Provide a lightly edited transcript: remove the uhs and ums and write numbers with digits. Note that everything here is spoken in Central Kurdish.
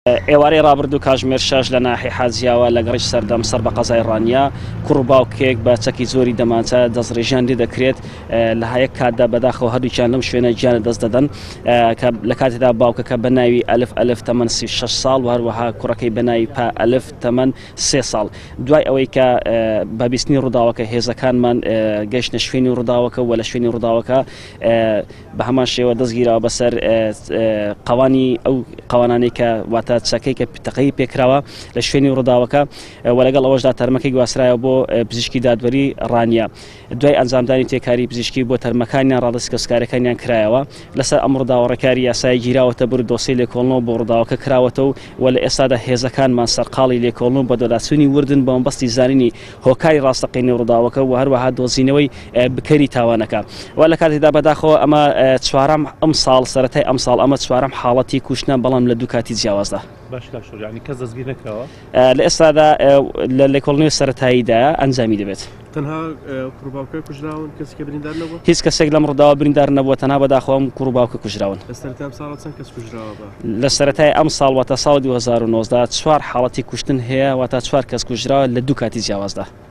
ئێوارەی ڕابردوو کاژمێر 6 لە ناحیەی حاجیاوە لە گەڕەکی سەردەم سەر بە قەزای ڕانیە کوڕ و باوکێک بە چەکی زۆری دەمانچە دەستڕێژیان لێ دەکرێت لە هەیەک کاتدا بەداخەوە هەردووکیان لەم شوێنە گیان لەدەست دەدەن کە لە کاتێدا باوکەکە بە ناوی ئەلف ئەلف تەمەن 36 ساڵ و هەروەها کوڕەکەی بە ناوی پا ئەلف تەمەن 3 ساڵ دوای ئەوەی کە بە بیستنی ڕووداوەکە هێزەکانمان گەیشتنە شوێنی ڕووداوەکە و لە شوێنی ڕووداوەکە بە هەمان شێوە دەست گیراوە بەسەر قەوانی ئەو قەوانانەی کە واتە چەکەی کە تەقەی پێکراوە لە شوێنی ڕووداوەکە و لەگەڵ ئەوەشدا تەرمەکەی گواسترایەوە بۆ پزیشکی دادوەری ڕانیە دوای ئەنجامدانی تێکاری پزیشکی بۆ تەرمەکانیان ڕادەستی کەسوکارەکانیان کرایەوە لەسەر ئەم ڕووداوە ڕێکاری یاسایی گیراوەتە بەر و دۆسیەی لێکۆڵنەوە بۆ ڕووداوەکە کراوەتەوە و لە ئێستادا هێزەکانمان سەرقاڵی لێکۆڵنەوە و بەدواداچوونی وردن بە مەبەستی زانینی هۆکاری ڕاستەقینەی ڕووداوەکە و هەروەها دۆزینەوەی بکەری تاوانەکە و لە کاتێکدا بەداخەوە ئەمە چوارەم ئەمساڵ سەرەتای ئەمساڵ ئەمە چوارەم حاڵەتی کوشتنە بەڵام لە دوو کاتی جیاوازدا. باش کاک شۆڕ یانی کەس دەستگیر نەکراوە؟ لە ئێستادا لە لێکۆڵینەوەی سەرەتاییدا ئەنجامی دەبێت. تەنها کوڕ و باوکە کوژراون کەسی کە بریندار نەبووە؟ هیچ کەسێک لەم ڕووداوە بریندار نەبووە تەنها بەداخەوە ئەم کوڕ و باوکە کوژراون. لە سەرەتای ئەمساڵەوە چەند کەس کوژراوە بە؟ لە سەرەتای ئەمساڵ واتە ساڵی 2019 چوار حاڵەتی کوشتن هەیە واتە چوار کەس کوژراوە لە دوو کاتی جیاوازدا.